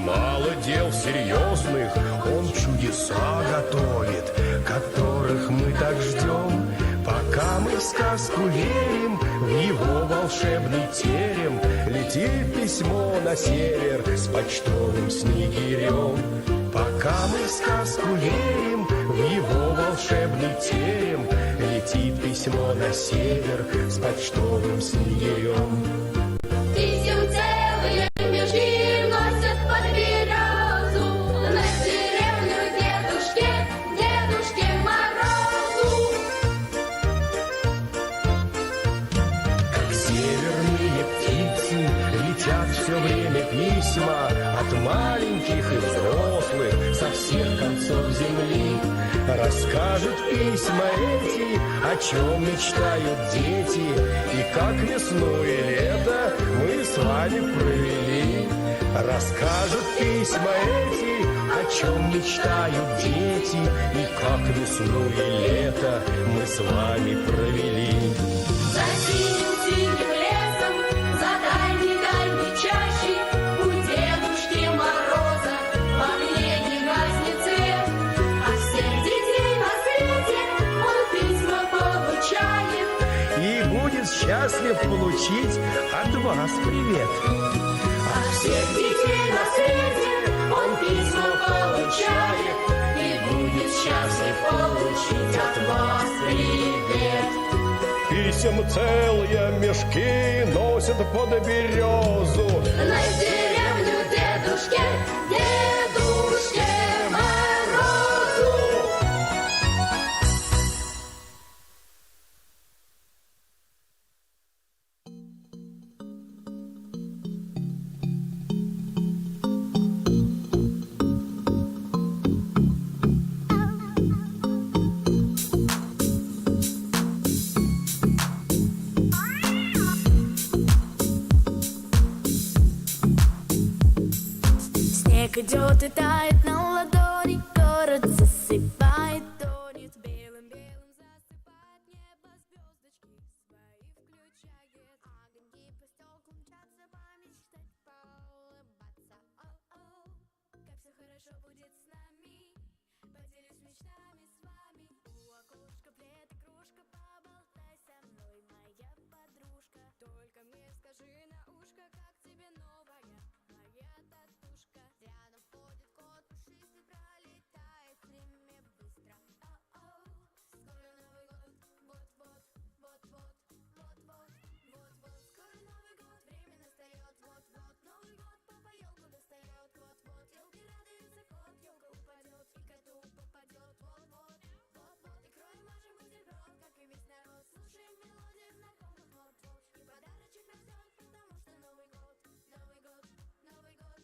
Немало дел серьезных, он чудеса готовит, которых мы так ждем. Пока мы в сказку верим, в его волшебный терем летит письмо на север с почтовым снегирем. Пока мы в сказку верим, в его волшебный терем летит письмо на север с почтовым снегирем. Писем целые мешки носят под березу на деревню дедушке, Дедушке Морозу. Как северные птицы летят все время письма от маленьких и взрослых со всех концов земли. Расскажут письма эти, о чем мечтают дети, и как весну и лето мы с вами провели. Расскажут письма эти, о чем мечтают дети, и как весну и лето мы с вами провели. За синим-синим лесом, за дальней-дальней чащей у Дедушки Мороза в огне не гаснет свет. От всех детей на свете он письма получает. И будет счастлив получить от вас привет. От всех детей на свете он письма получает и будет счастлив получить от вас привет. Писем целые мешки носят под березу. На деревню дедушке, Дедушке Морозу. Снег идет и тает на ладони, город засыпает, тонет белым-белым, засыпает небо звездочки свои включает, огоньки по стеклам мчатся, помечтать, поулыбаться. О-о, как все хорошо будет с нами, поделюсь мечтами с вами. У окошка плед и кружка, поболтай со мной, моя подружка. Только мне скажи на ушко, как тебе новая моя татушка. Рядом ходит кот пушистый, пролетает время быстро. О-о, скоро Новый год, вот-вот, вот-вот, вот-вот, вот-вот. Скоро Новый год, время настает, вот-вот. Новый год, папа елку достает, вот-вот. Елки радуются, кот, елка упадет и коту попадет, вот-вот, вот-вот. Икрой мажем бутерброд, как и весь народ. Слушаем мелодию знакомых нот, вот. И подарочек растет, потому что Новый год, Новый год, Новый год.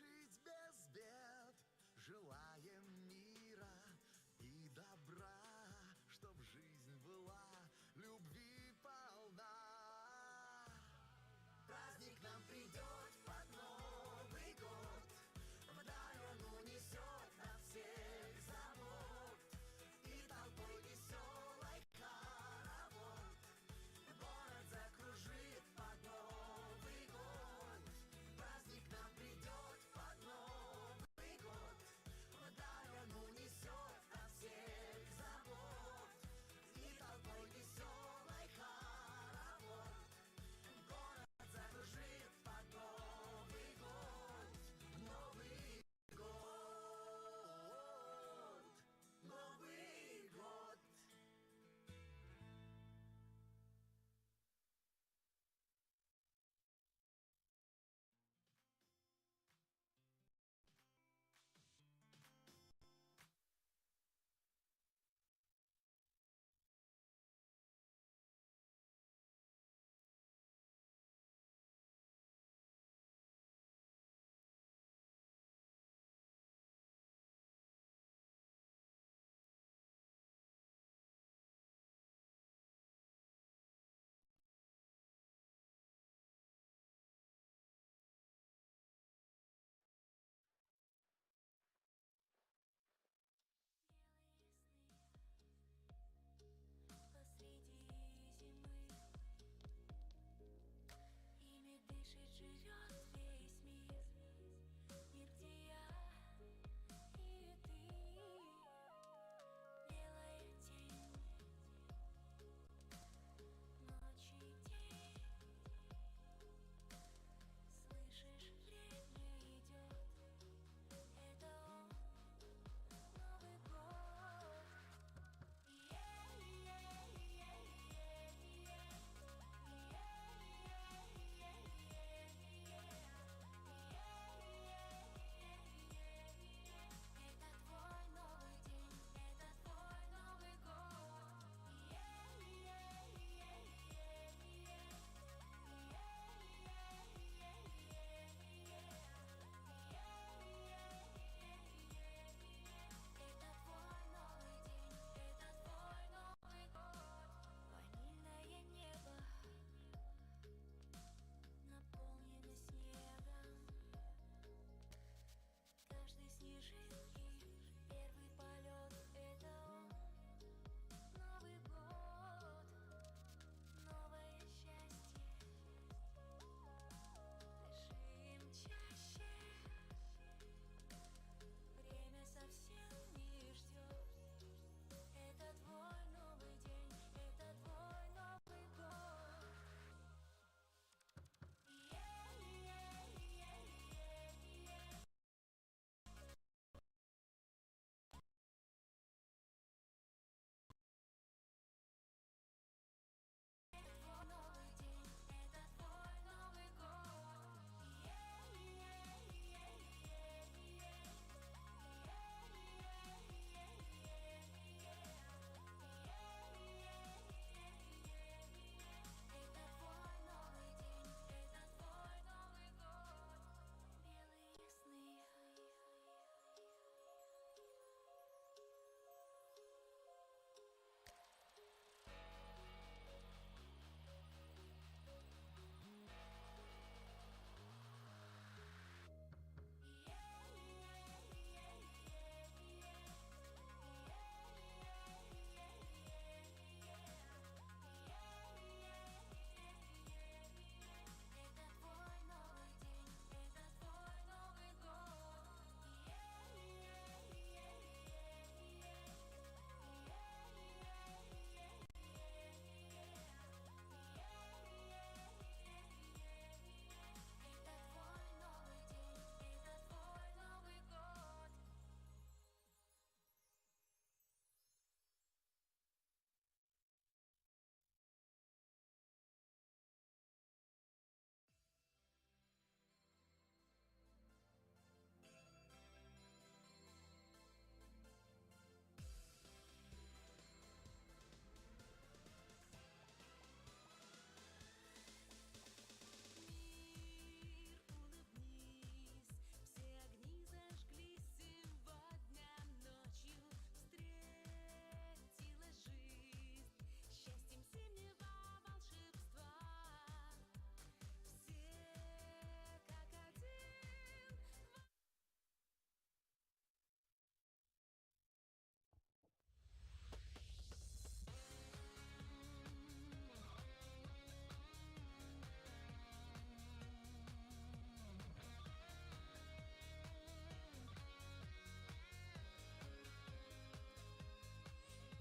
жить без бед. Желаем мира и добра, чтоб жизнь была любви полна. Праздник нам придет под Новый год, вдаль он унесет от всех забот, и толпой веселой хоровод город закружит под Новый год. Праздник нам придет под Новый год, вдаль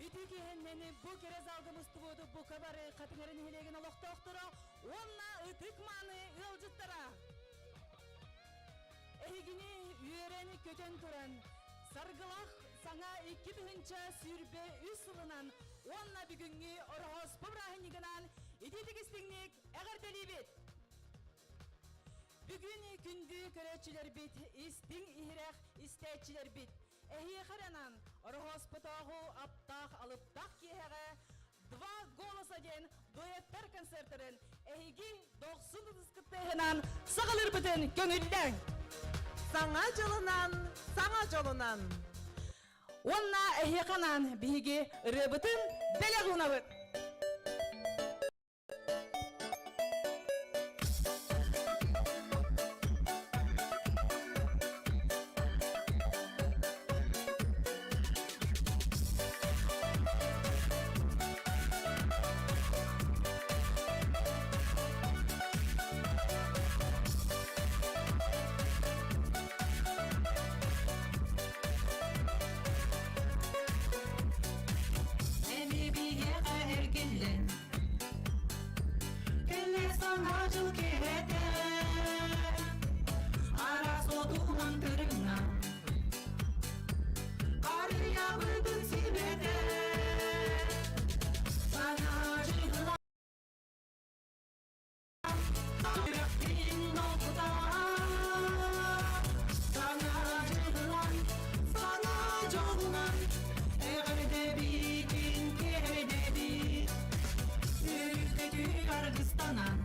Үтүө киэһэннэни бу кэрэ залга мустубут бука бары Хатыҥыры нэһилиэгин олохтоохторо уонна ытык-мааны ыалдьыттара! Эһигини үөрэн-көтөн туран, саргылах саҥа 2023 сылынан уонна бүгүҥҥү Ороһооспо бырааһынньыгынан итиитик истиҥник эҕэрдэлиибит! Бүгүн күндү көрөөччүлэрбит, истиҥ иһирэх истээччилэрбит, эһиэхэ эрэ анаан Ороһооспотооҕу аптаах алыптаах киэһэҕэ Два голоса диэн дуэттар концертарын эһиги дохсун ытыскыттыһынан саҕалыырбытын көҥүллээҥ! Саҥа дьылынан, саҥа дьолунан! Уонна эһиэхэ анаан биһиги ырыабытын бэлэх уунабыт! Эми биһиэхэ эргиллэн Кэллэ саҥа дьыл киэһэтэ Араас отуунан тырымна Харыйабытын симэтэ Саҥа дьылынан Сүрэхпин долгутар Саҥа дьылынан Саҥа дьолунан Эҕэрдэбитин кэрдэбит Үөрүү-көтүү аргыстанан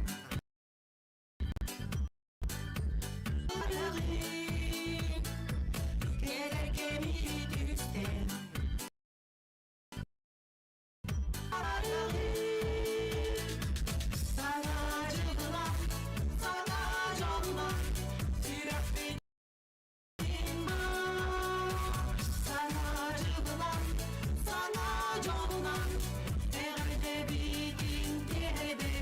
Кэлэр кэми түстээн Саҥа дьылынан, саҥа дьолунан сүрэхпин Саҥа дьылынан, саҥа дьолунан эҕэрдэбитин тиэрдэбит.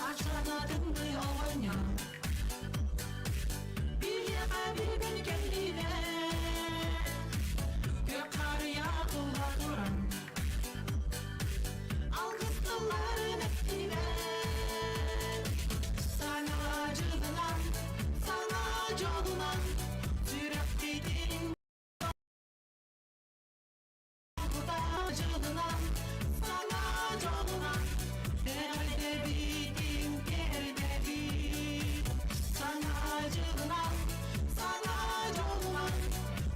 Ачанатымды оҕонньор Биһиэхэ бүгүн кэллилэр Күөх харыйа тула туран Алгыс тылларын эттилэр Саҥа дьылынан, саҥа дьолунан Сүрэхпитин дьылынан, саҥа дьолунан Эҕэрдэбитин тиэрдэбит Саҥа дьылынан, саҥа дьолунан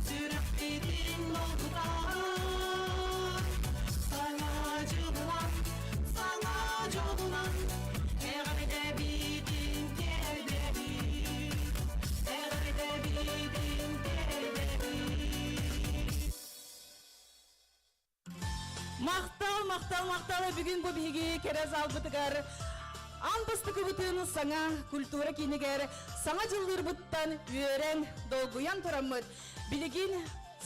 Сүрэхпитин долгутан Саҥа дьылынан, саҥа дьолунан Эҕэрдэбитин тиэрдэбит Эҕэрдэбитин тиэрдэбит Махтал, махтал, махтал бүгүн бу биһиги кэрэ залбытыгар аан бастакыбытын саҥа культура киинигэр саҥа дьыллыырбыттан үөрэн, долгуйан тураммыт билигин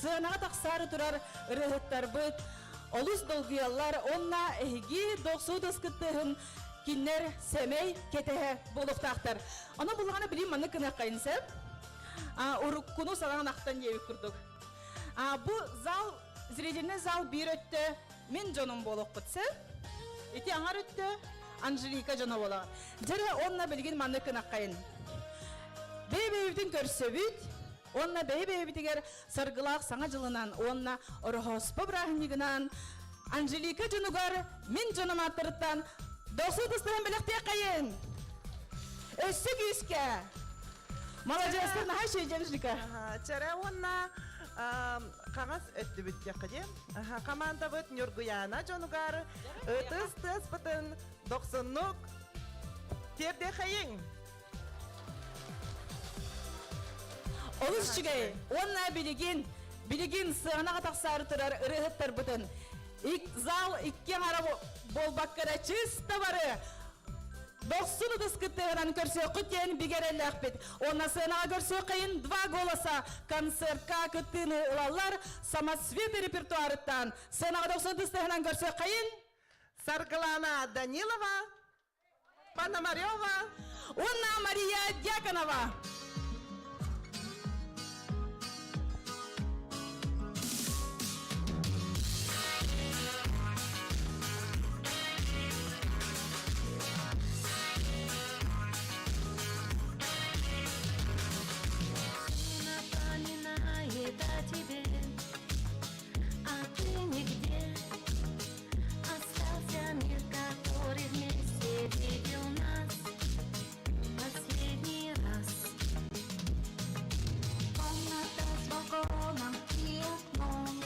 сыанаҕа тахсаары турар ырыаһыттарбыт олус долгуйаллар уонна эһиги дохсуу тыскыттыһын кинилэр сэмэй кэтэһэ буолуохтаахтар. Онон буллаҕына билим маннык гыныаххайын сөп. Уруккуну санаан ахтан диэбит курдук. Бу зал Зрительный зал биир өттө мин дьонум буолуохпут сөп. Ити аҥар өттө Анжелика дьоно буолаҕа. Дьэрэ онно билигин маннык гынаххайын. Бэйэ-бэйэбитин көрсөбүт, уонна бэйэ-бэйэбитигэр саргылаах саҥа дьылынан уонна Ороһооспо бырааһынньыгынан Анжелика дьонугар мин дьонум ааттарыттан дохсун тыстыһан бэлэхтиэххэйин! Өссө күүскэ! Маладьыастар, наһаа үчүгэй Анжелика. Чэрэ уонна хаҥас өттүбүт диэххэ диэн. Командабыт Ньургуйаана дьонугар ытыс тыаспытын дохсуннук тиэрдиэхэйиҥ! Олус үчүгэй. Уонна билигин, билигин сыанаҕа тахсаары турар ырыаһыттарбытын зал икки аҥара буолбакка эрэ чыста бары. Дохсун ытыскыттыынан көрсүөххүт диэн бигэ эрэллээхпит. Уонна сыанаҕа көрсүөххэйин два голоса концертка кыттыыны ылаллар Самоцветы репертуарыттан. Сыанаҕа дохсун ытыстыһынан көрсүөххэйин Саргылана Данилова, Пономарева уонна Мария Дьяконова. Напоминает о тебе, а ты нигде. Остался мир, который вместе видел нас последний раз. Комната с балконом и окном.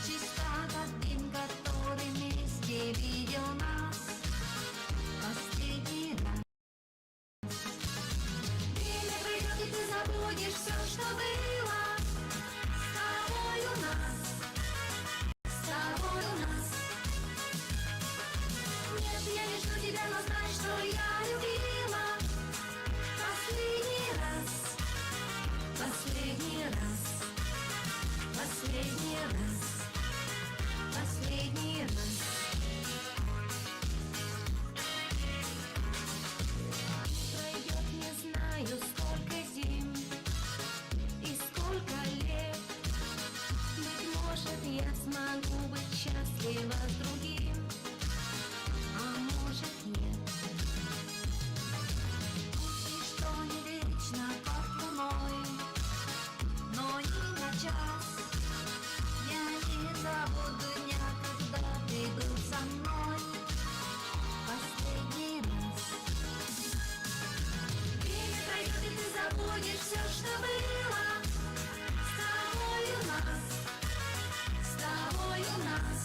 Чиста, как дым, который вместе видел нас последний раз. Время пройдет, и ты забудешь все, что было с тобой у нас, с тобой у нас. Нет, я не жду тебя, но знай, что я любила последний раз, последний раз, последний раз, последний раз. Пройдет, не знаю, сколько зим и сколько лет. Быть может, я смогу быть счастлива с другим, а может, нет. Пусть ничто не вечно под луной, но ни на час я не забуду дня, когда ты был со мной последний раз. Время пройдет, и ты забудешь все, что было с тобой у нас, с тобой у нас.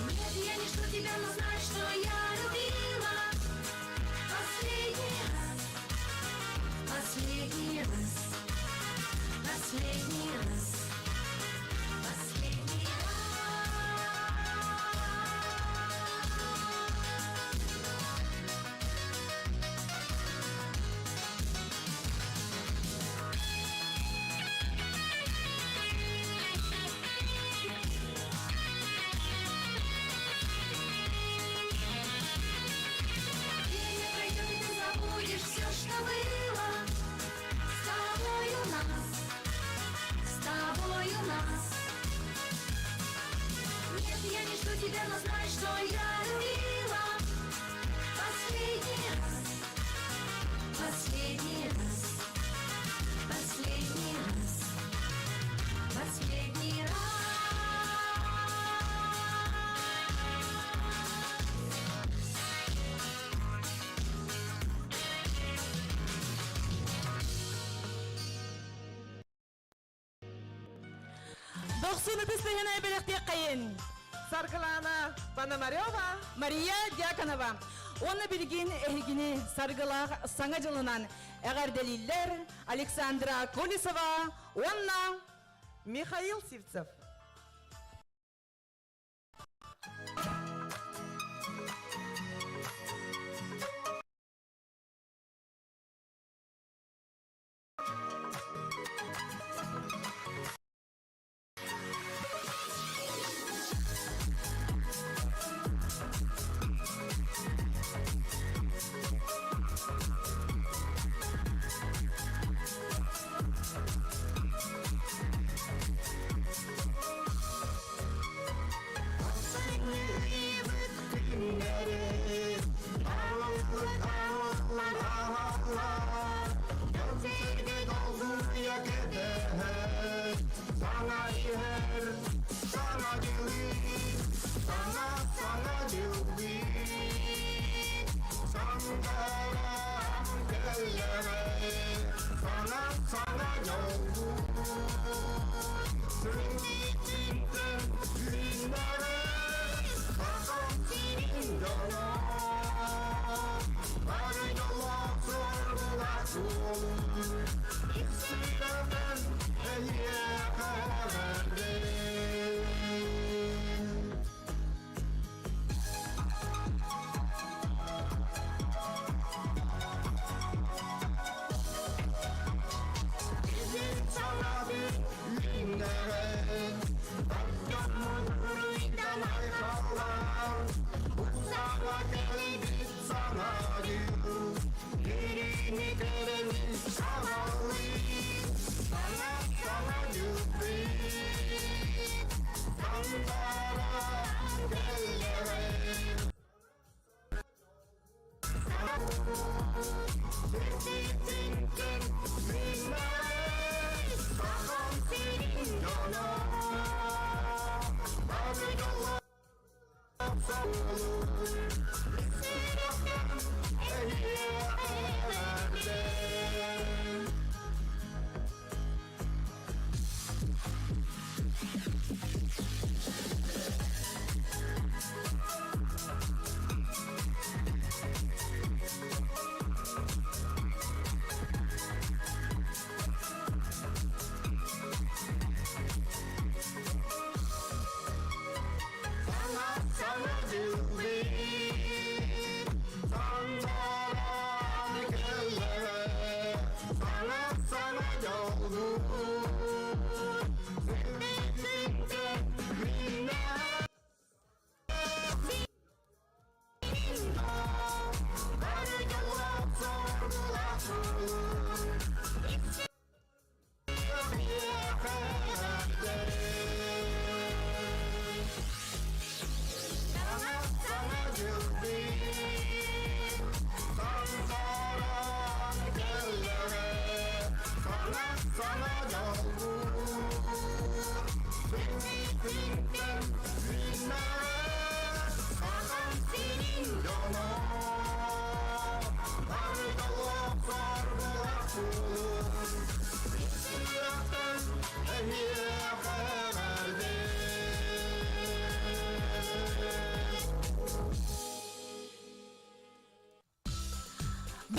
Нет, я не жду тебя, но знай, что я любила последний раз, последний раз, последний раз, последний раз. Время пройдет, и ты забудешь все, что было с тобой у нас, с тобой у нас. Нет, я не жду тебя, но знай, что я любила последний раз, последний раз, последний раз, последний раз. Дохсун ытыстыһына бэлэхтиэххэйин. Саргылана Пономарева, Мария Дьяконова. Уонна билигин эһигини саргылаах Саҥа дьылынан эҕэрдэлииллэр Александра Колесова уонна Михаил Сивцев.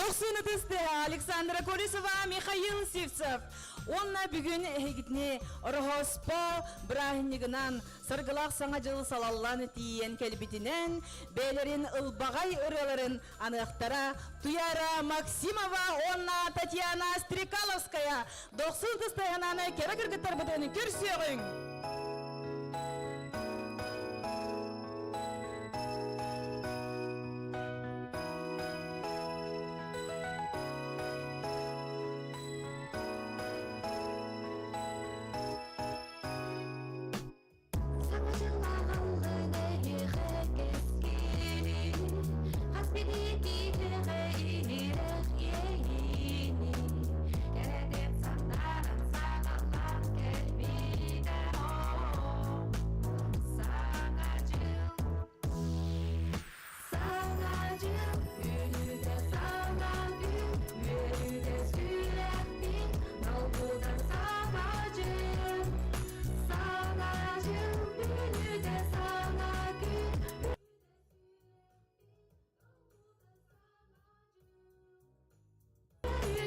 Дохсун ытыс тыаһа Александра Колесова, Михаил Сивцев. Уонна бүгүн эһигитини Ороһооспо бырааһынньыгынан саргылаах Саҥа дьыл салаллан тиийэн кэлбитинэн, бэйэлэрин ылбаҕай ырыаларын аныахтара Туяра Максимова уонна Татьяна Стрекаловская. Дохсун ытыс тыаһынан кэрэ кыргыттарбытын көрсүөҕүҥ! Саҥа дьыллааҕаллын эһиэхэ кэскили, хас биирдии киһиэхэ иһирэх иэйиини, кэрэтин санааран саҕалаан кэлбитэ оо, Саҥа дьыл. Саҥа дьыл үүнүүтэ саҥа күн, үөрүүтэ сүрэхпин долгутар саҥа дьыл. Саҥа дьыл үүнүүтэ саҥа күн, Саҥа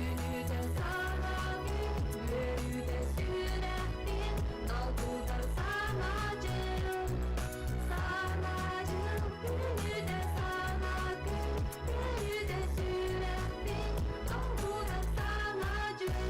үүнүүтэ саҥа күн, үөрүүтэ сүрэхпин долгутар саҥа дьыл. Саҥа дьыл үүнүүтэ саҥа күн, үөрүүтэ сүрэхпин долгутар саҥа дьыл.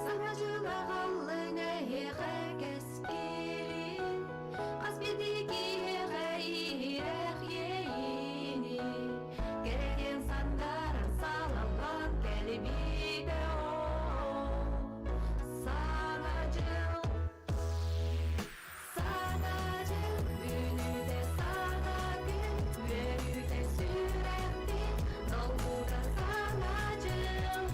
Саҥа дьыл аҕаллын эһиэхэ кэскилин, хас биирдии киһиэхэ иһирэх иэйиини, кэрэтин сандаран салаллан кэлбитэ оо, Саҥа дьыл Саҥа дьыл үүнүүтэ саҥа күн, үөрүүтэ сүрэхпин долгутар саҥа дьыл.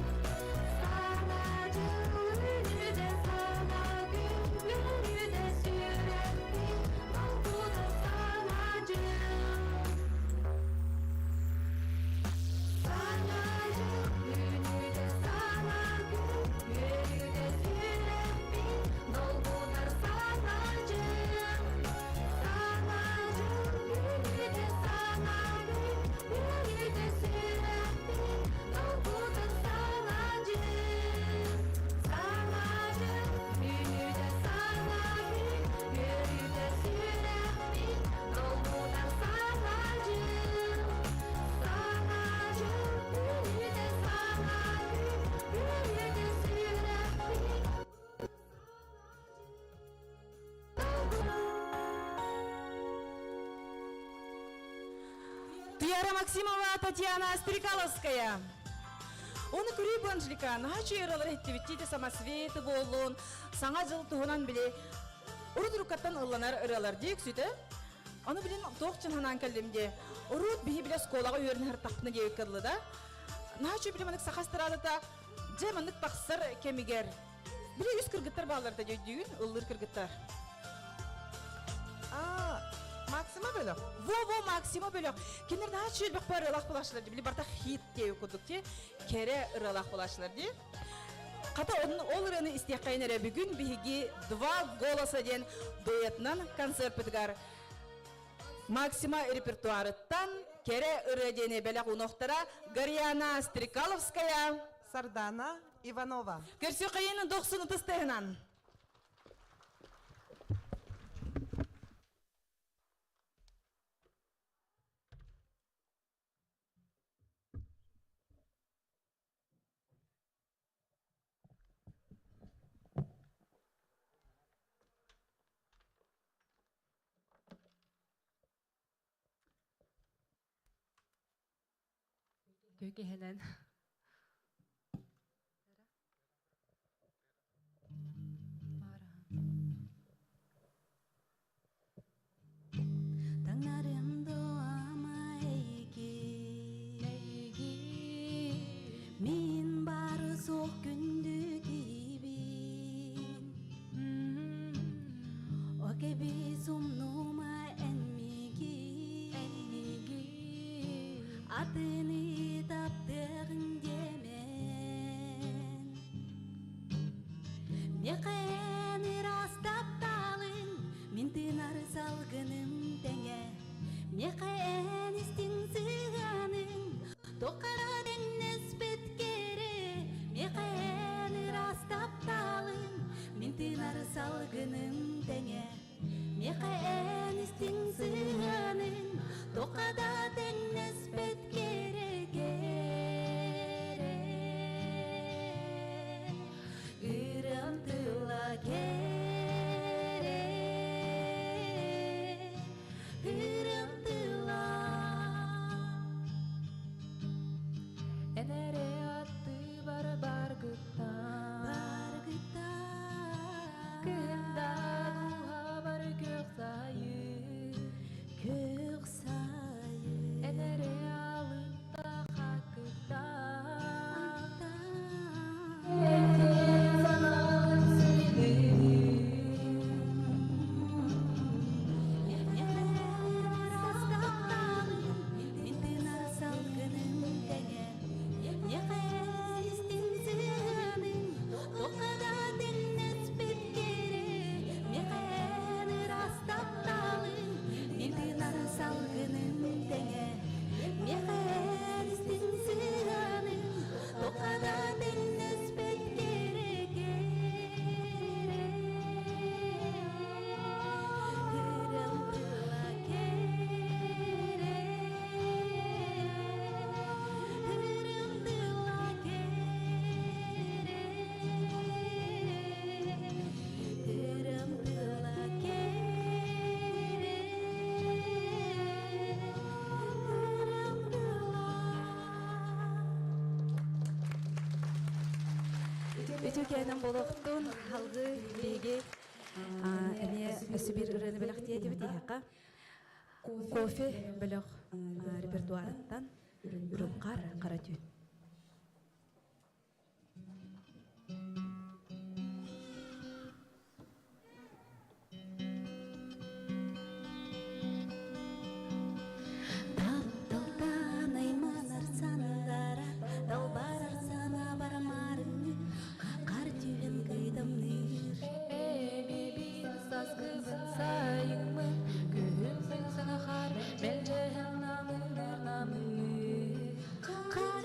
Саҥа дьыл үүнүүтэ саҥа күн, үөрүүтэ сүрэхпин долгутар саҥа дьыл. Саҥа дьыл үүнүүтэ саҥа күн, үөрүүтэ сүрэхпин долгутар саҥа дьыл. Саҥа дьыл үүнүүтэ саҥа күн, үөрүүтэ сүрэхпин долгутар саҥа дьыл. Саҥа дьыл үүнүүтэ саҥа күн, үөрүүтэ сүрэхпин долгутар саҥа дьыл. Саҥа дьыл үүнүүтэ саҥа күн, үөрүүтэ сүрэхпин Туяра Максимова, Татьяна Стрекаловская. Оны көрүү бу Анжелика, наһаа үчүгэй ырыалар иһиттибит самосветы буоллун, саҥа дьыл туһунан били урут уруккаттан ылланар ырыалар дии үксүтэ. Аны билин туох чын ханаан кэллим дии. Урут биһи биле оскуолаҕа үөрэнэ сырыттахпына диэбиккэ дылы да. Наһаа үчүгэй били маннык саха эстрадата дьэ маннык тахсар кэмигэр Били үс кыргыттар бааллар да өйдүүгүн, ыллыыр кыргыттар. Аа, Максима бөлөх. Во-во, Максима бөлөх. Кинилэр наһаа үчүгэй баар ырыалаах булааччылар дии. Били барта хит диэбит курдук дии. Кэрэ ырыалаах булааччылар дии. Хата ол ырыаны истиэххэйин эрэ бүгүн биһиги «Два голоса» диэн дуэтынан концерпытыгар Максима репертуарыттан кэрэ ырыа диэни бэлэх уунуохтара Гарьяна Стрекаловская, Сардана Иванова. Көрсүөххэйин дохсун ытыс тыаһынан. Үтүө киһинэн. Атыны таптыаҕыҥ диэмэн Миэхэ ыраас тапталыҥ Мин тыынар салгыным тэҥэ Миэхэ эн истиҥ сыһыаныҥ Туохха тэҥнэспэт кэрэ Миэхэ эн ыраас тапталыҥ Мин тыынар салгыным тэҥэ Миэхэ эн истиҥ сыһыаныҥ Туохха да тэҥнэспэт кэрэ кэрэ Ырыам тыла кэрэ Ырыам тыла Эн эрэ аттыбар баргыттан Баргыттан Кыһында дууһабар күөх сайын Күөх сайын Эн эрэ алыптаах аккыттан Этин санаҕын сыйдыы Мин тыынар салгыным тэҥэ Миэхэ истиҥ сыһыаныҥ Туохха да тэҥнэспэт кэрэ Миэхэ ыраас тапталыҥ Мин тыынар салгыным тэҥэ Миэхэ истиҥ сыһыаныҥ Туохха да тэҥнэспэт кэрэ кэрэ Ырыам тыла кэрэ Ырыам тыла кэрэ Ырыам тыла кэрэ Ырыам тыла Үтүөкээнэн буолуохтун салгыы биһиги эмиэ өссө биир ырыаны бэлэхтиэ этибит эһиэхэ. Кофе бөлөх репертуарыттан Үрүҥ хаар хара түүн. Тапталтан айманар санаалара Далбарар санаа барамарыҥҥы Хаар түһэн кыйдамныыр Эбибин саскыбын сайыммын Күһүммүн саҥа хаар Мэлдьэһэн намыынар намыыныр Хаар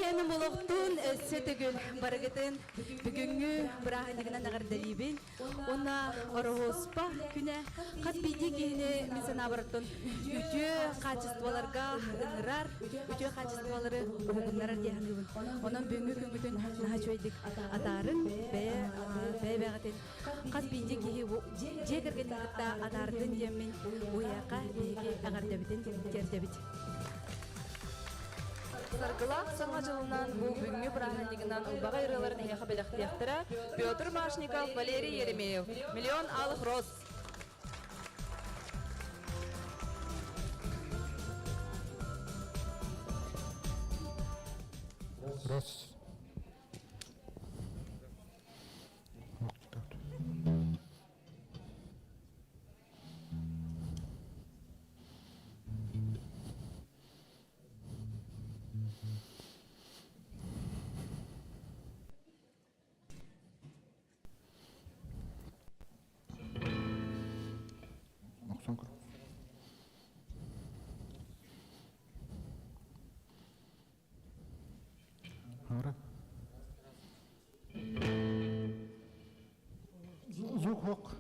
Киэһэнэн буолуохтун өссө төгүл барыгытын бүгүҥҥү бырааһынньыгынан эҕэрдэлиибин. Уонна Ороһуоспа күнэ хас биирдии киһини мин санаабарыттан үтүө хаачыстыбаларга ыҥырар, үтүө хаачыстыбалары уһугуннарар дии саныыбын. Онон бүгүҥҥү күҥҥүтүн наһаа үчүгэйдик атаарыҥ, бэйэ бэйэ-бэйэҕитин хас биирдии киһи дьиэ кэргэнин кытта атаардын диэммин уйака биһиги эҕэрдэбитин тиэрдэбит. Саргылаах Саҥа дьылынан бу бүгүҥҥү бырааһынньыгынан ылбаҕай ырыаларын эһиэхэ бэлэхтиэхтэрэ Петр Машников, Валерий Еремеев, Миллион алых роз. Раз. Звук хок.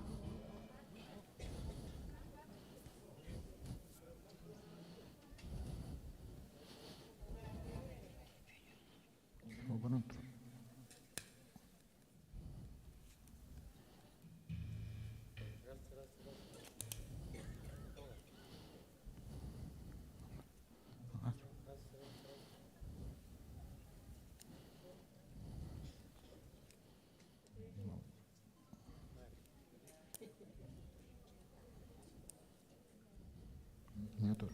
Нету.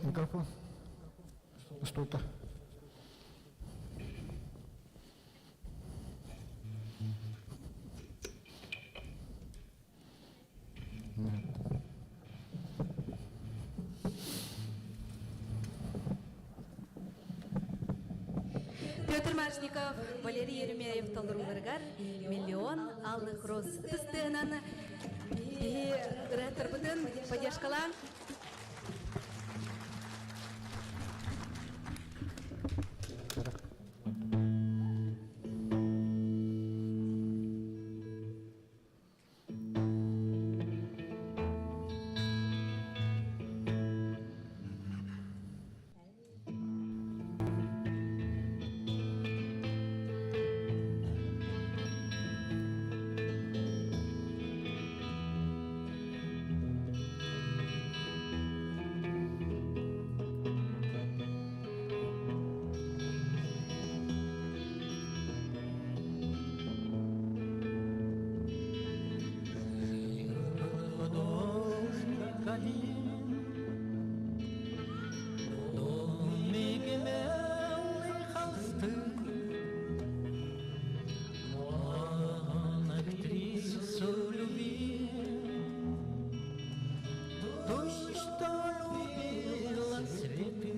Микрофон. Стойка. Петр Машников, Валерий Еремеев толорууларыгар Миллион алых роз ытыстыынан биһи ырыаттарбытын поддержкалаан. Художник один, домик белый холсты, Он актрису любил, ту, что любила цветы.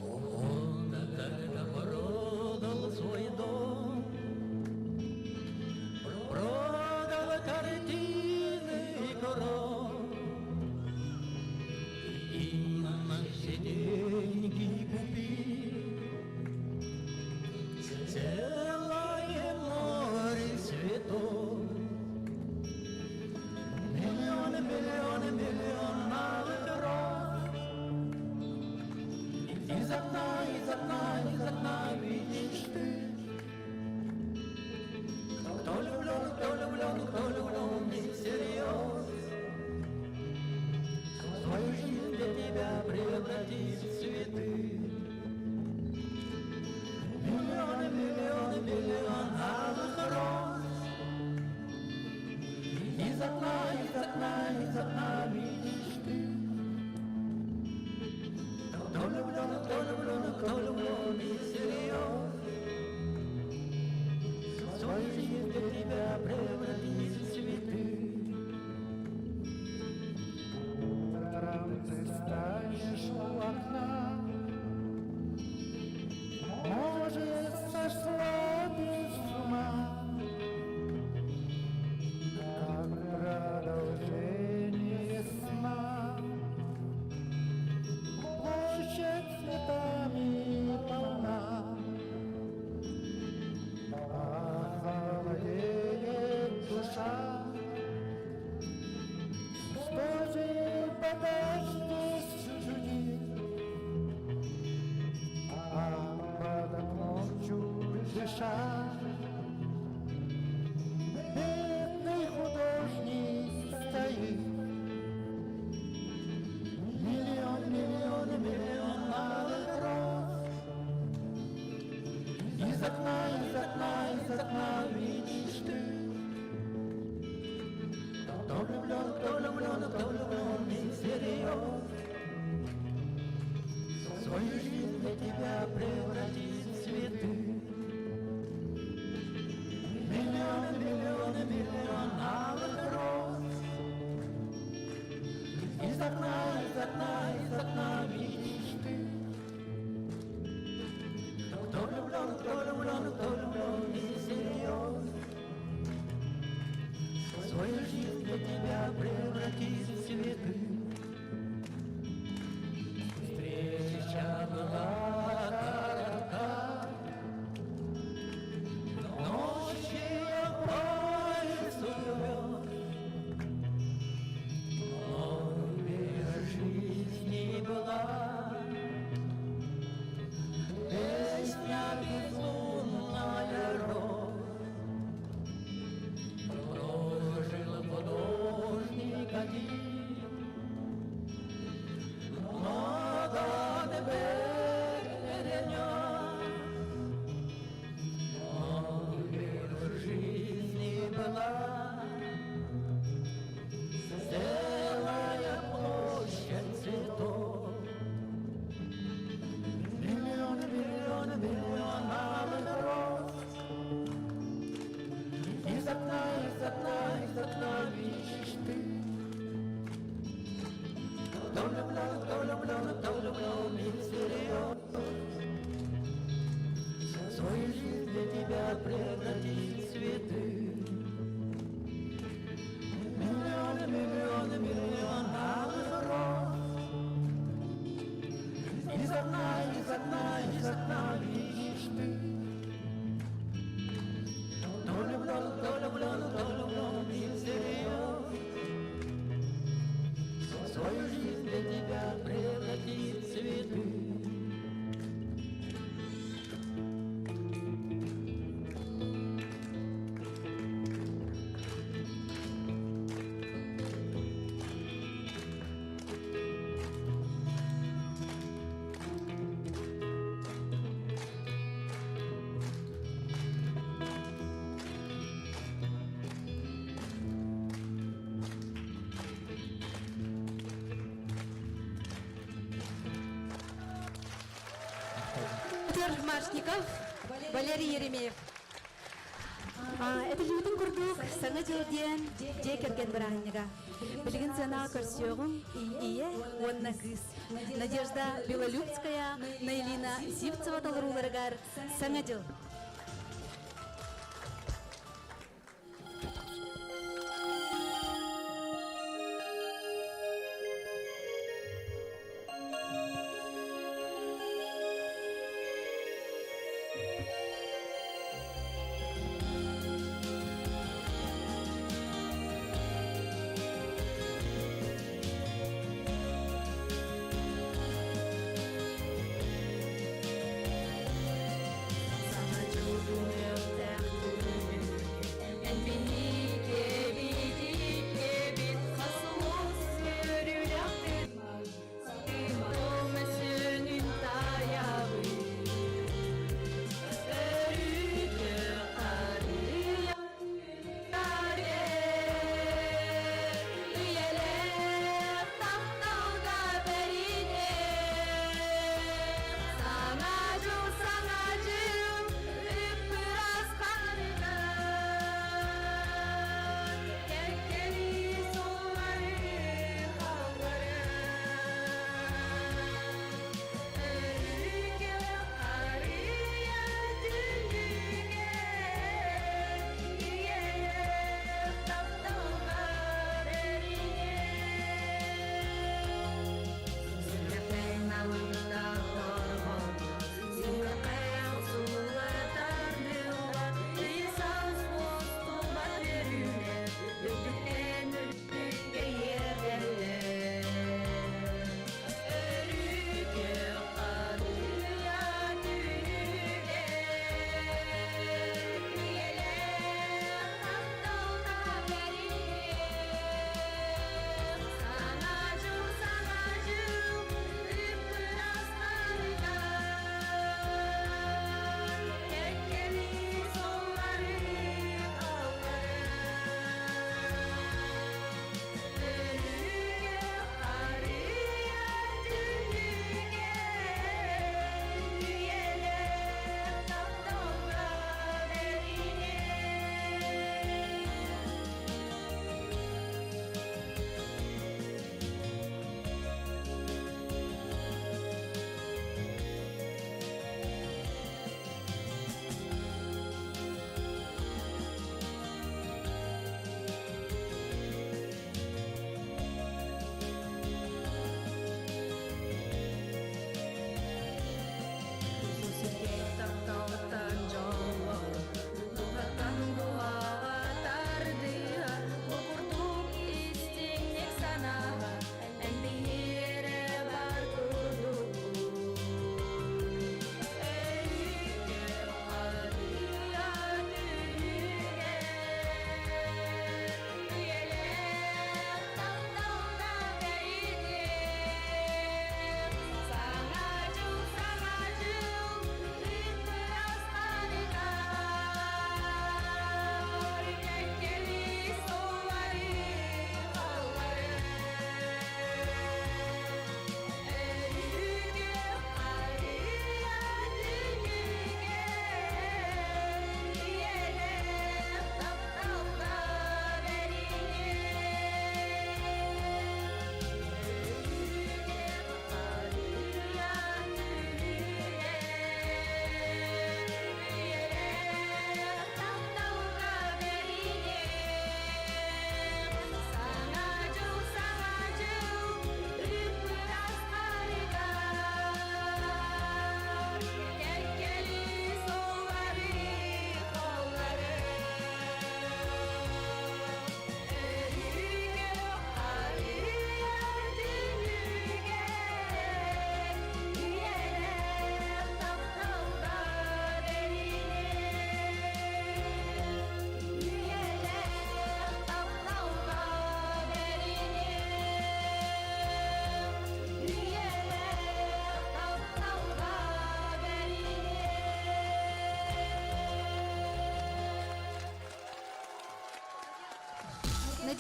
Он тогда продал свой дом, продал картины и коров. шалаша Бедный художник стоит. Миллион, миллион, миллион алых роз. Из окна, из окна, из окна видишь ты. Кто влюблен, кто влюблен, кто влюблен и всерьез. Свою жизнь для тебя превратит в цветы. Миллионы, миллионы, миллион алых роз. Из окна, из окна, из окна видишь ты. Кто влюблен, кто влюблен, кто влюблен и всерьез. Свою жизнь для тебя превратит в цветы. Встреча была коротка, Ночи я по лесу вёл, Но без жизни была Песня безлунная роль. Прожил художник один, Много он перенес, но в жизни была Целая площадь цветов. Миллион, миллион, миллион алых роз. Из окна, из окна, из окна видишь ты. Кто влюблен, кто влюблен, кто влюблен и всерьез. Свою жизнь для тебя превратит в цветы. Миллионы, миллионы, миллион алых роз. Из окна, из окна, из окна видишь ты. Кто влюблен, кто влюблен, кто влюблен и всерьез. Свою жизнь для тебя превратит в цветы. Петр Машников, Валерий Еремеев. Это Людин курдук, саңа жыл диэн дьиэ кэргэн бырааһынньыга. Билигин сыанаҕа көрсүөҕүҥ ийэ уонна кыыс. Надежда Белолюбская, Наилина Сивцева толорууларыгар Саҥа дьыл. Саҥа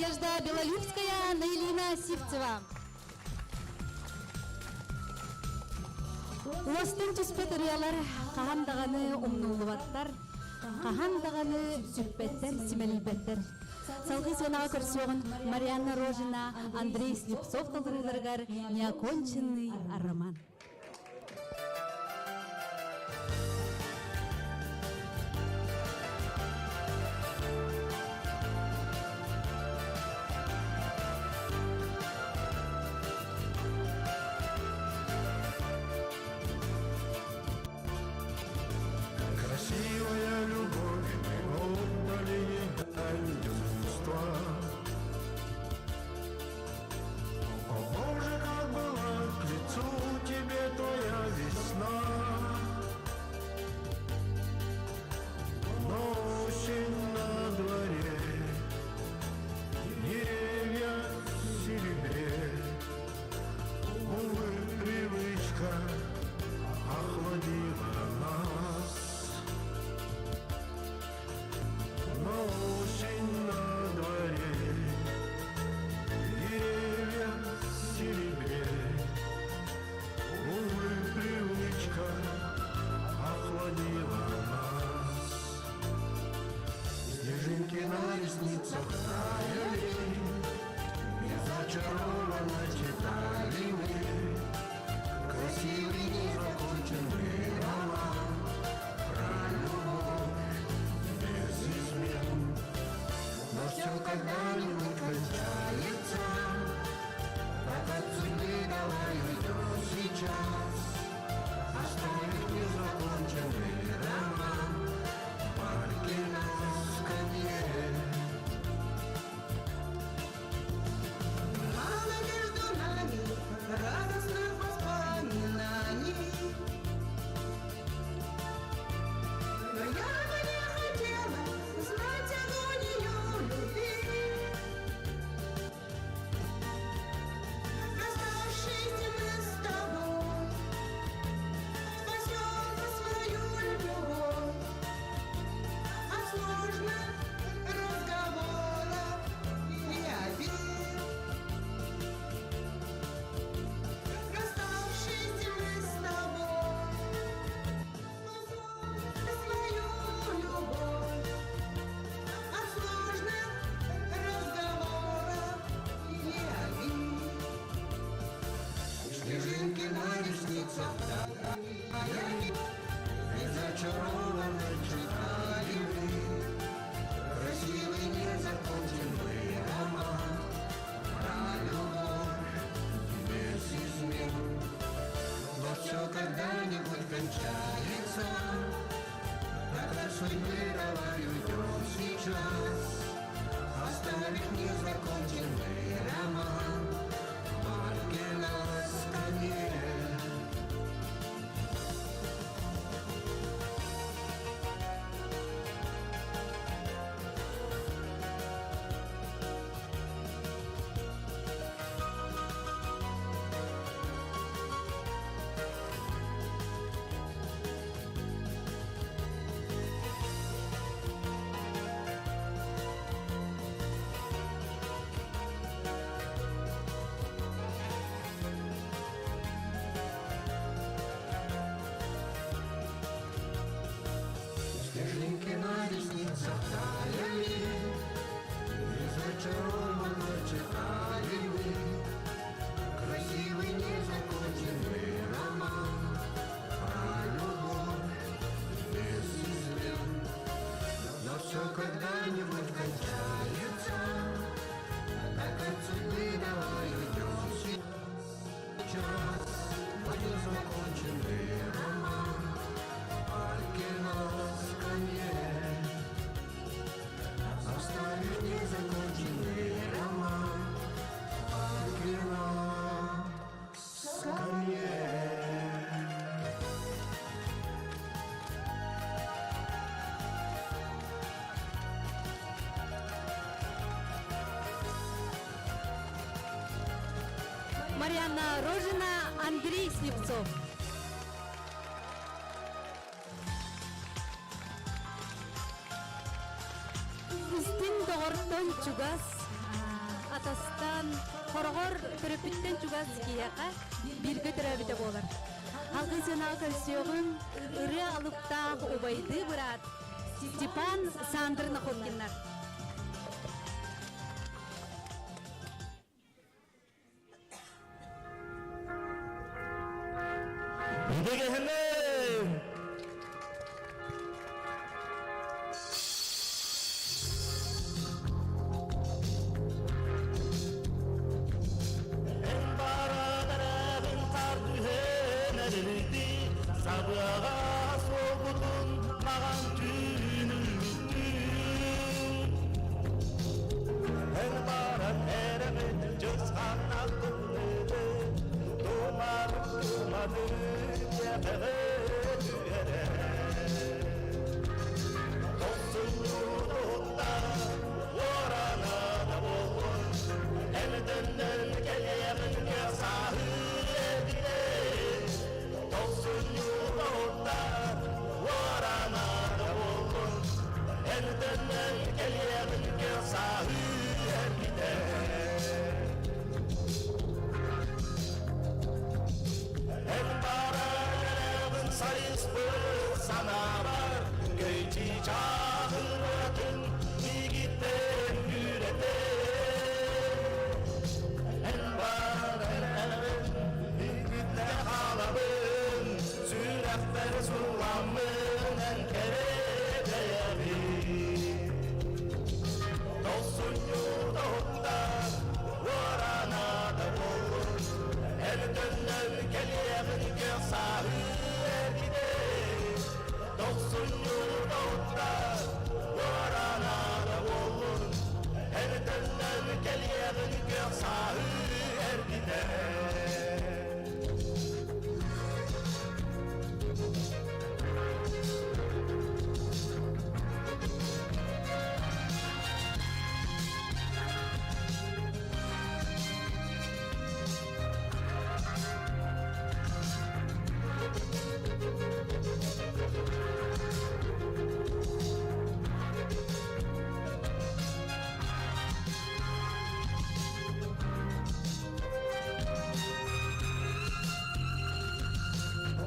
Надежда Белолюбская, Наилина Сивцева. Уостан түспэт ырыалар хаһан даҕаны умнуллубаттар, хаһан даҕаны сүппэттэр, симэлийбэттэр. Салгыы сыанаҕа көрсүөҕүн Марианна Рожина, Андрей Слепцов толорууларыгар «Неоконченный роман». Красивая любовь, мы отдали ей дань чувства. О боже, как была к лицу тебе твоя весна. Но осень на дворе, деревья в серебре. Увы, привычка охладила нас. Но осень на дворе, деревья в серебре. Увы, привычка охладила нас. Снежинки на ресницах таяли, И зачарованно читали мы Красивый незаконченный роман Про любовь без измен. Но все когда-нибудь кончается, Так от судьбы давай уйдем сейчас, Оставив незаконченный роман В парке на скамье. Мало между нами радостных воспоминаний. Но я бы не хотела знать агонию любви. Расставшись мы с тобой, спасем свою любовь от сложных разговоров и обид. Расставшись мы с тобой, свою любовь от сложных разговоров и обид. Снежинки на ресницах таяли, И зачарованно читали мы Красивый незаконченный роман Про любовь без измен. Но все когда-нибудь кончается, Так от судьбы давай уйдем сейчас, Оставив незаконченный роман В парке на скамье. Снежинки на ресницах таяли, И зачарованно читали мы Красивый незаконченный роман Про любовь без измен. Но все когда-нибудь кончается, Так от судьбы давай уйдем сейчас. Незаконченный роман в парке на скамье. Оставив незаконченный роман в парке на скамье. Марианна Рожина, Андрей Слепцов. Истиҥ доҕортон чугас. атастан, хороҕор төрөппүттэн чугас киһиэхэ бииргэ төрөөбүтэ буолар. Алгыс сыанаҕа көрсүөҕүҥ ырыа алыптаах убайдыы быраат Степан Сандр Находкиннар. Дегенем! Эн барадарабын хар түһэн эрилди, сабыаҕа суолбутун маҕан түүн үлбүттүү. Эн баран эрэҕин дьысханнах тымныыны, тумарык туманы тиэтэҕэ түһэрэ. Тохсунньу уорана да буоллун, Эн кэлиэҕин сааһы эргитэ. Тохсунньу уорана да буоллун, Эн кэлиэҕин сааһы эргитэ. Эн барарабын сайыспыт санаабар, Көйчи чааһыратын мигиттен күрэтэ. Эн барарабын мигитте хаалабын, Сүрэхпэр суламмын эн кэрэдэйэбин. Тохсунньу тоһутта, уорана да буоллун, Эн төннөн кэлиэҕин көх сааһы эргитэ. Тохсунньу тоһутта, уорана да буоллун, Эн төннөн кэлиэҕин көх сааһы эргитэ.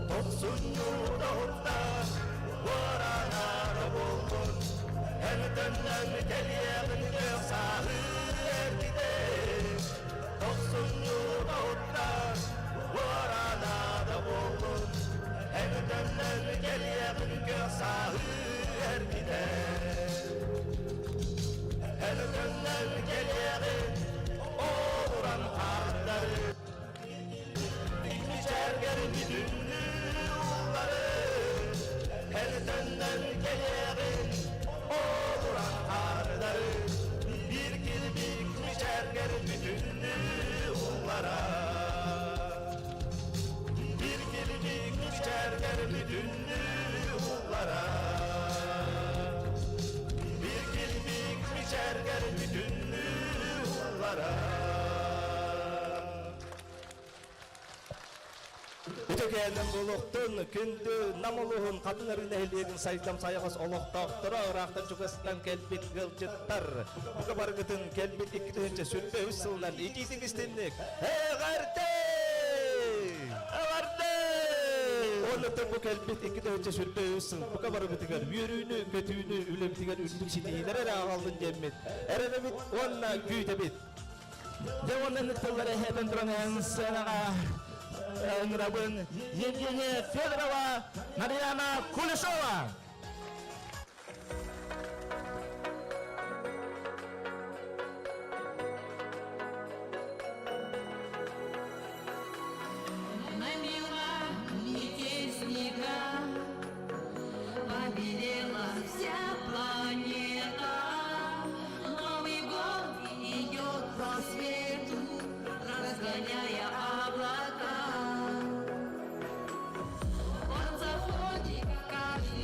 Тохсунньу тоһутта, уорана да буоллун, Эн төннөн кэлиэҕин көх сааһы эргитэ. Тохсунньу тоһутта, уорана да буоллун, Эн төннөн кэлиэҕин көх сааһы эргитэ. Эн төннөн кэлиэҕин оҕуран хаардары, Ичэргэр бүтүннүү уллары, Эн төннөн кэлиэҕин оҕуран хаардары, Bir kirpik мичэргэр бүтүннүү уллара. Bir kirpik мичэргэр бүтүннүү уллара. Bir kirpik мичэргэр бүтүннүү уллара. Үтөкээнэн булуктун күндү Нам улууһун Хатыҥ Арыы нэһилиэгин сайдам сайаҕас олохтоохторо ыраахтан чугастан кэлбит ыалдьыттар. Бука барыгытын кэлбит 2023 сылынан итиитин истинник эҕэрдэ! Эҕэрдэ! Оннуттан бу кэлбит 2023 сыл бука барыбытыгар үөрүүнү, көтүүнү, үлэбитигэр үрдүк ситиһиилэр эрэ аҕаллын диэммит эрэнэбит уонна күүтэбит. Дьэ уонна тыллары эһэтэн туран сценаҕа ыҥырабын Евгения Федорова, Марьяна Кулешова. Намела метель снега, побелела вся планета. Новый год идет по свету, разгоняя облака. Он заходит в каждый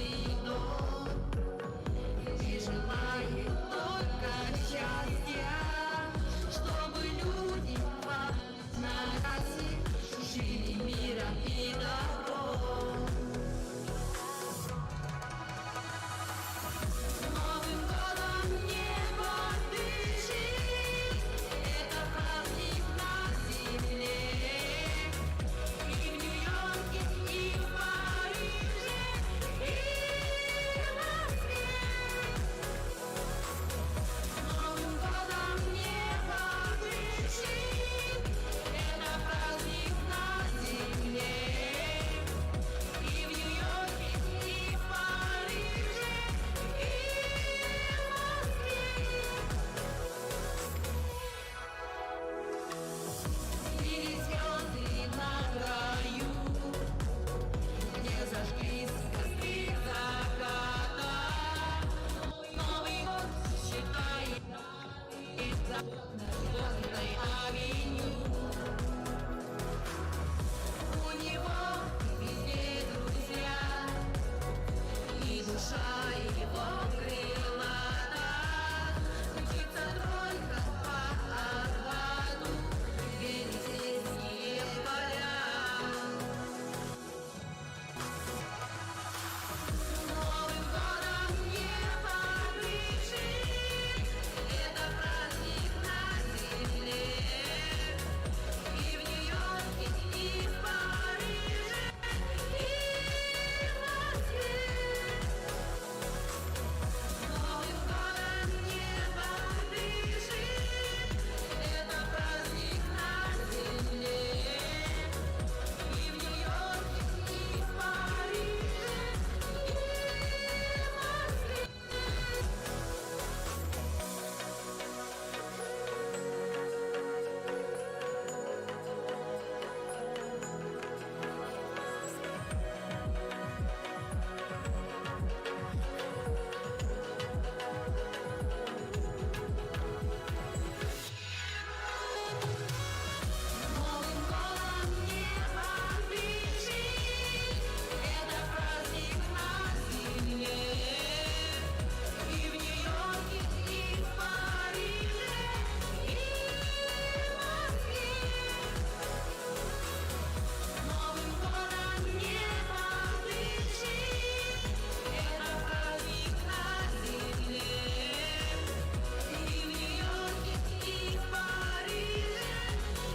Душа его крылата, Мчится тройка по Арбату, Елисейские поля. Новым годом небо дышит, Это праздник на земле. И в Нью-Йорке, и в Париже, и в Москве. Новым годом небо дышит, Это праздник на земле. И в Нью-Йорке, и в Париже, и в Москве. Новым годом небо дышит, Это праздник на земле. И в Нью-Йорке, и в Париже, и в Москве. Новым годом небо дышит, Это праздник на земле. И в Нью-Йорке, и в Париже,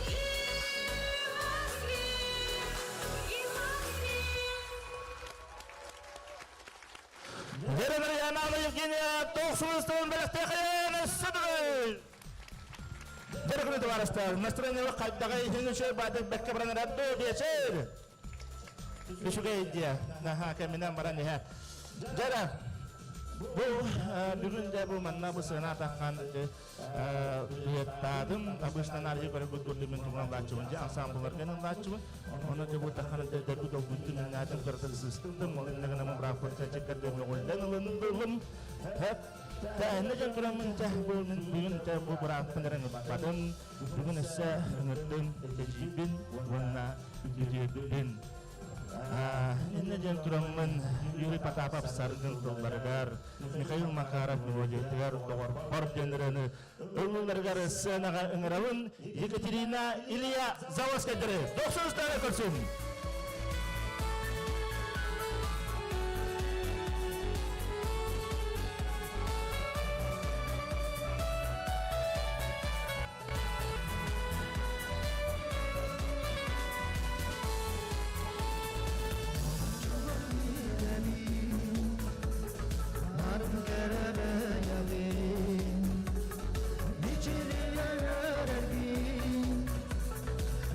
и в Москве, и в Москве. Деревянала Евгения Толсуыстын бэлэхтэхэн сөдүгүл. Деревянный товарищтар, настроение хайдаҕа иһин баадык бэккэ баран радду биэчер. Үчүгэй идея. Наха кэминэн баран иһэ. Дьара, бу бүгүн дэ бу манна бу сына таххан леттадым обычно нарьы көрө гүрдүмүн туган лаачыбын же ансамблар генен лаачыбын. Оны де бу таххан де дербу долгуттун натын кыртык сыстым, ол иннегене мубрак чекер де голден ылындым. Хеп Тәһне жан турамын тәһ бу мин бүгүн тәһ бу бырааппын батын бүгүн эссе ыҥырдым эжибин уонна үтүөбүн. Инне жан тураммын Юрий Потапов саргын тылларыгар, Михаил Макаров мелодиятыгар доҕор дьоннорunu ыллыларыгар сценага ыҥырабын Екатерина Илья Заводскайдары. Дохсунустары көрсүн.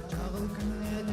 Чағыл күннен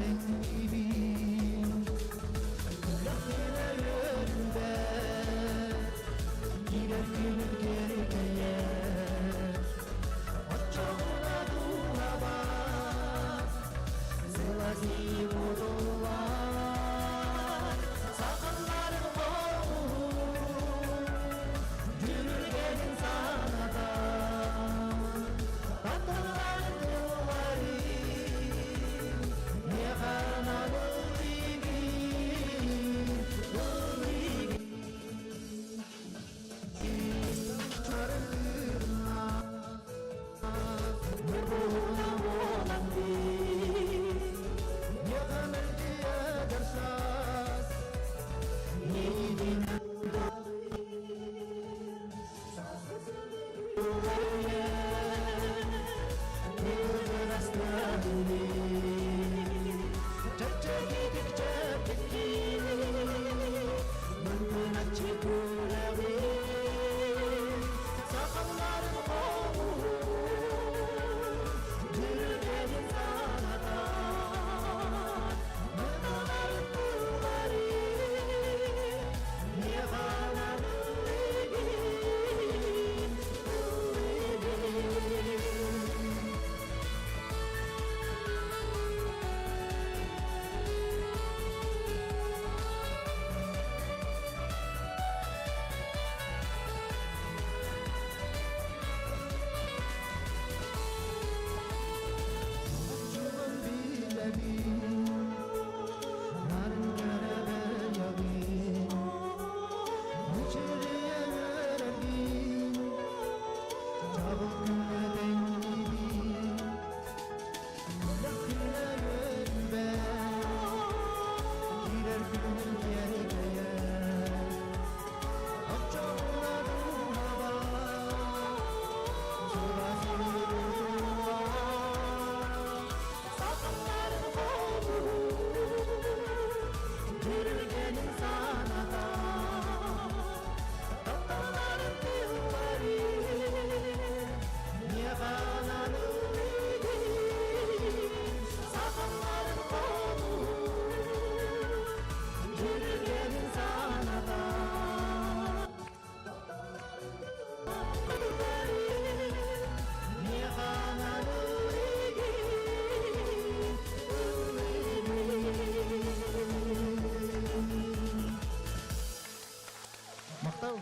Махтал.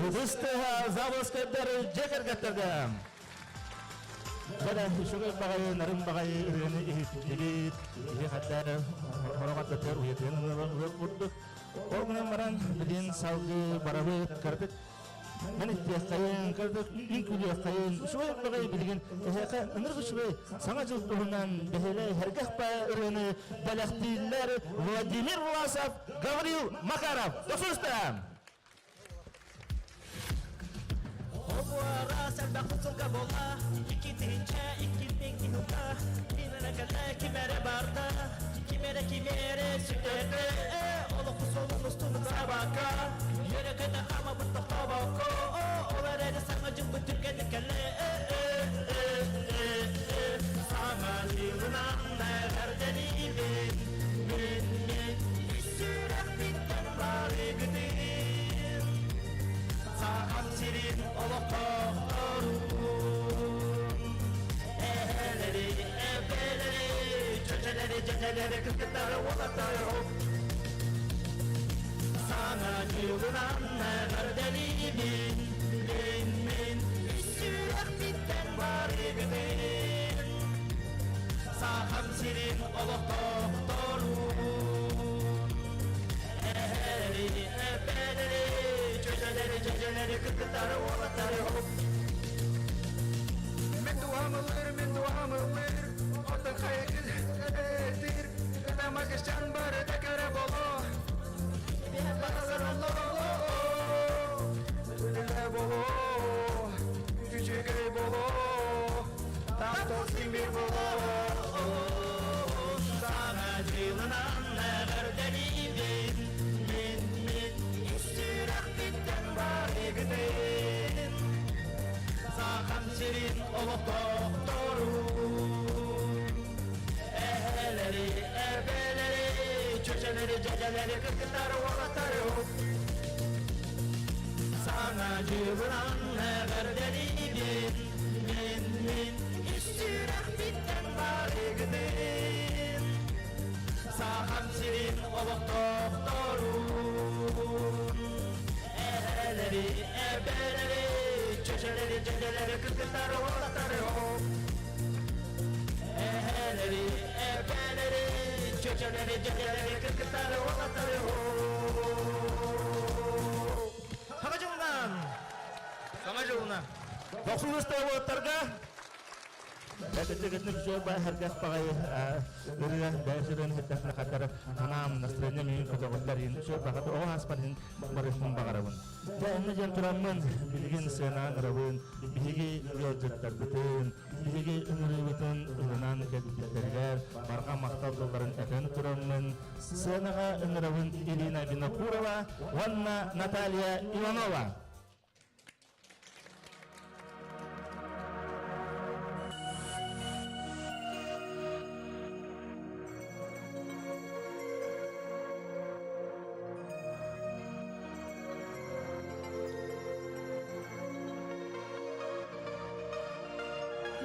Ытыстыһа заводскайдар дьэ кэргэттергэ. Бара үчүгэй баҕайы, нарын баҕайы ырыаны иһиттибит. Киһи хатта хороҕор аттатыгар уйатыан ылар курдук. Ол гынан баран билин салгыы барабыт кырдык Мен иттиэххэйин, кырдык үҥкүүлүөххэйин, үчүгэй баҕайы билигин эһиэхэ ынырык үчүгэй Саҥа дьыл туһунан бэһиэлэй һэргэх ырыаны бэлэхтииллэр Владимир Власов, Гаврил Макаров. Дохсуста! Обуара сэлбэх сылга буолла, 2002 киһилка, ким эрэ кэллэ, ким эрэ барда, ким эрэ кими эрэ сүтэрдэ, олохху суолун устун ыксаабакка, үөрэ-көтө хаамабыт тохтообокко, ол эрээри саҥа дьылбыт түргэнник кэллэ, саҥа дьылынан эҕэрдэлиибин, мин мин ис сүрэхпиттэн барыгытын. Сахам сирин олохтоохторун, эһэлэри, эбэлэри, чөчөлэри, дьэдьэлэри, кыргыттары, уолаттары Саҥа дьылынан эҕэрдэлиибин, мин мин ис сүрэхпиттэн барыгытын. Сахам сирин олохтоохторун, эһэлэри, эбэлэри, чөчөлэри, дьэдьэлэри, кыргыттары, уолаттары Мен туһамылыр, мен туһамылыр, оттон хайыкыл этир, Тамакышчан барыта кэрэ боло, Үлэ боло, үчүгэй боло, таптал симир боло. Саҥа дьылынан эҕэрдэлиибин, мин мин ис сүрэхпиттэн барыгытын. Сахам сирин олохтоохторун, эһэлэри, эбэлэри, чөчөлэри, дьэдьэлэри, кыргыттары, уолаттары Саҥа дьылынан эҕэрдэлиибин, мин мин ис сүрэхпиттэн барыгытын. Сахам сирин олохтоохторун, эһэлэри, эбэлэри, чөчөлэри, дьэдьэлэри, кыргыттары, уолаттары Эһэлэри, эбэлэри, чөчөлэри, дьэдьэлэри, кыргыттары, уолаттары Саҥа дьылынан! Саҥа дьылынан! Дохсулуста уоттарга Этэтигитник үчүгэй баа һэргэх баҕайы ырыа бэйэ иһиттэхпинэ хаттары санаам настроение миигин көтөҕүллэр иһин үчүгэй баҕата оҕо ааспар иһин барыахпын баҕарабын. Дьэ иннэ диэн тураммын билигин сыанаан ырабын биһиги ыалдьыттарбытын биһиги ыҥырыыбытын ылынан кэлбиттэригэр барҕа махтал тылларын этэн тураммын сценаҕа ыҥырабын Ирина Винокурова уонна Наталья Иванова.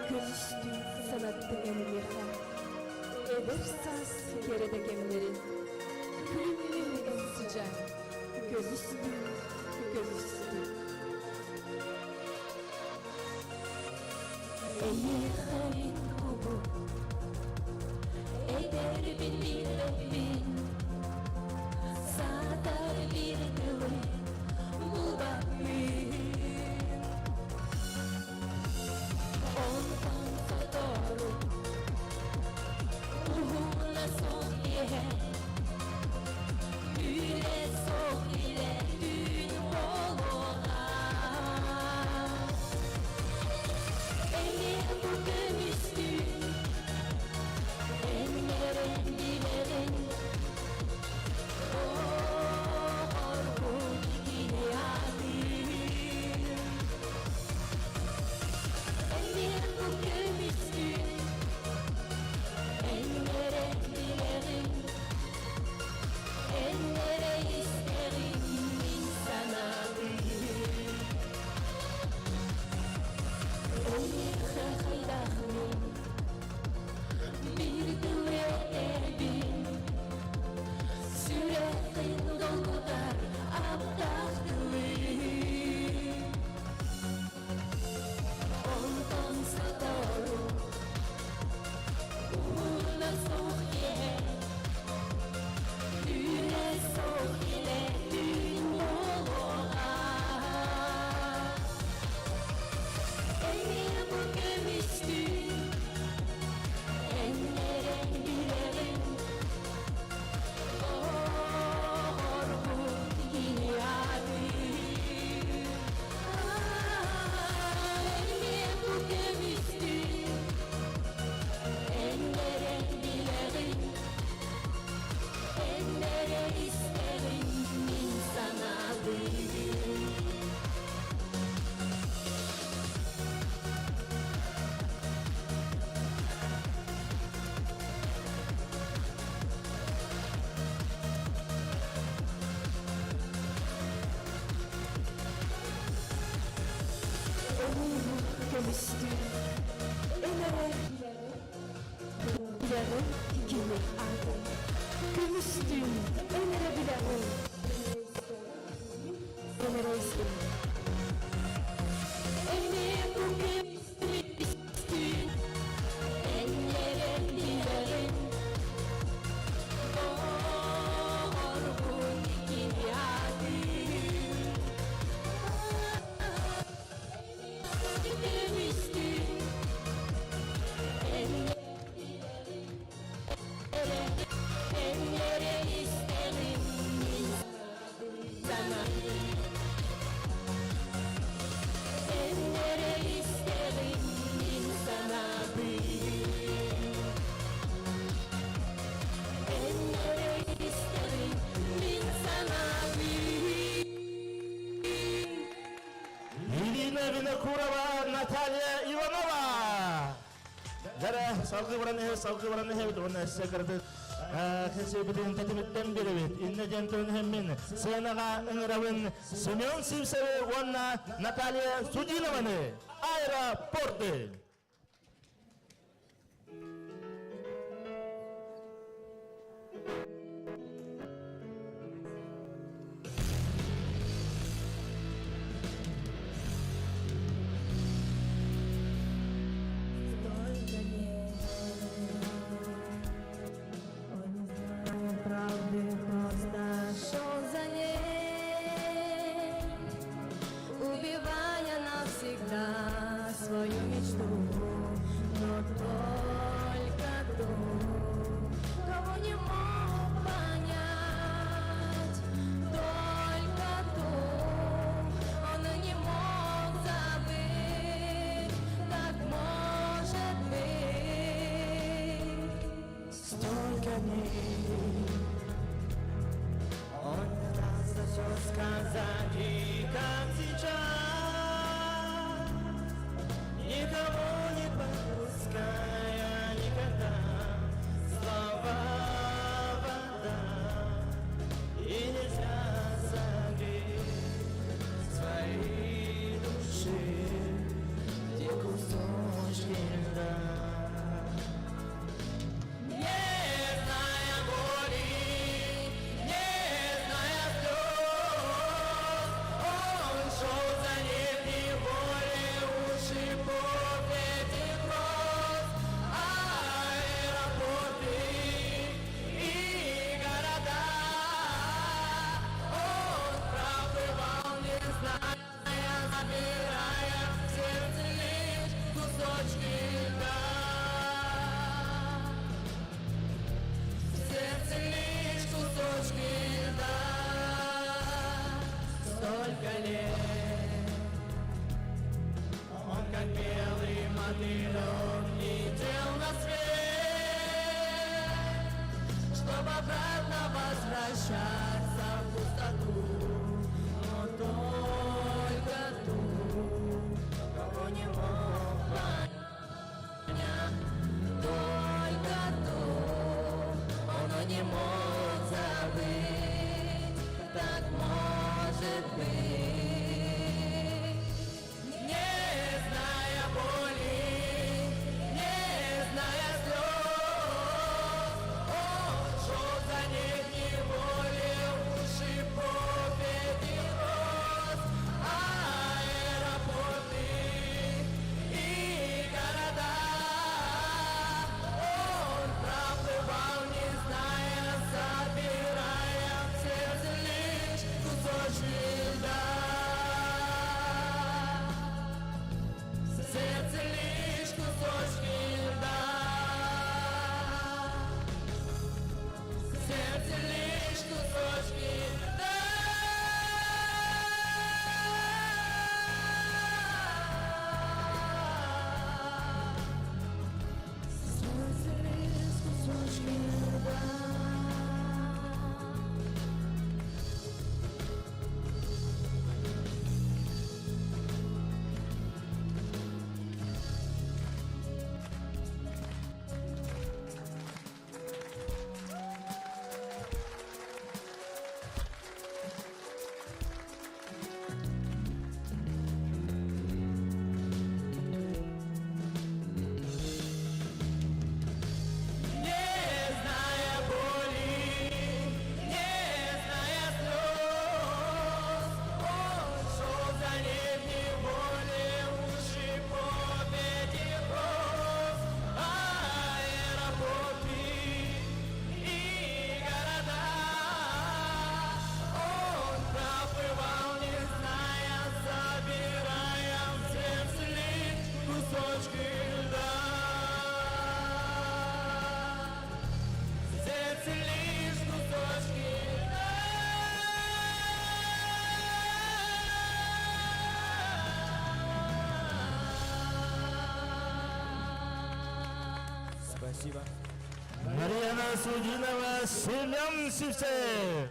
Көрүстүм санаттың эн миэхэ Эдэр саас кэрэ да кэмнэрин Күлүмнүн эн сыдьаан Көмүстүм, көмүстүм Эйиэхэ мин кубу Эдэрбин билбэппин Саатар биир тылы булбаппын Онтон сотору уһуна суох иэһэ Үлэ суох илэ түүн буолуоҕа Эмиэ бу Винокурова Наталья Иванова. Дара салгыы баран иһэ, салгыы баран иһэбит уонна өссө кыратык кэсиэбитин тэтимиттэн биэрэбит. Иннэ диэн туран иһэммин сценаҕа ыҥырабын Семен Сивцевы уонна Наталья Судинованы аэропорты. Правды просто шел за ней, убивая навсегда свою мечту, но только ту, кого не мог понять, только ту он не мог забыть, так может быть. Столько дней Он не даст все сказать, и как сейчас Никого не подпуская никогда Слова вода И нельзя согреть своей души Где кусочки льда Не зная боли, не зная слез, Он шел за ней в неволе, уши этих роз, аэропорты и города. Он проплывал, не зная, забирая в сердце лишь кусочки льда. В сердце лишь кусочки льда. Столько лет он, как белый мотылек, летел на свет, Чтоб обратно возвращаться в пустоту. Но только ту, кого не мог понять, только ту он не мог забыть, так может быть. Не зная боли, не зная слез, Он шел за ней в неволе, уши этих роз, аэропорты и города. Он проплывал, не зная, собирая в сердце лишь кусочки льда. В сердце лишь кусочки льда. В сердце лишь кусочки льда. В сердце лишь кусочки льда. Не зная боли, не зная слез, Он шел за ней в неволе, уши этих роз, аэропорты и города. Он проплывал, не зная, собирая в сердце лишь кусочки льда. В сердце лишь кусочки льда. Спасибо. Марьяна Судинова, Семен Сивцев.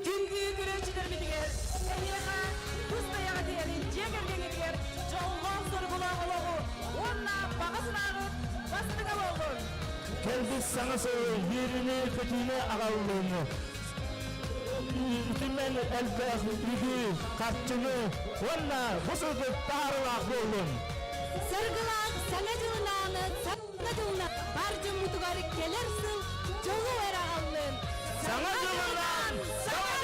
Күндү көрөөччүлэрбитигэр, эһиэхэ тус бэйэҕэ диэри дьиэ кэргэҥҥитигэр дьоллоох соргулаах олоҕу уонна баҕа санааҕыт бастыҥа буоллун! Кэлбит саҥа сылы үөрүүнү, көтүүнү аҕаллын. Үтүмэн элбэх үбү, харчыны уонна бу сылгыт таарылаах буоллун. Саргылаах Саҥа дьылынаан Саҥа дьылынан бар дьоммутугар кэлэр сыл дьолу эрэ аҕаллын! Саҥа дьылынан! Саҥа!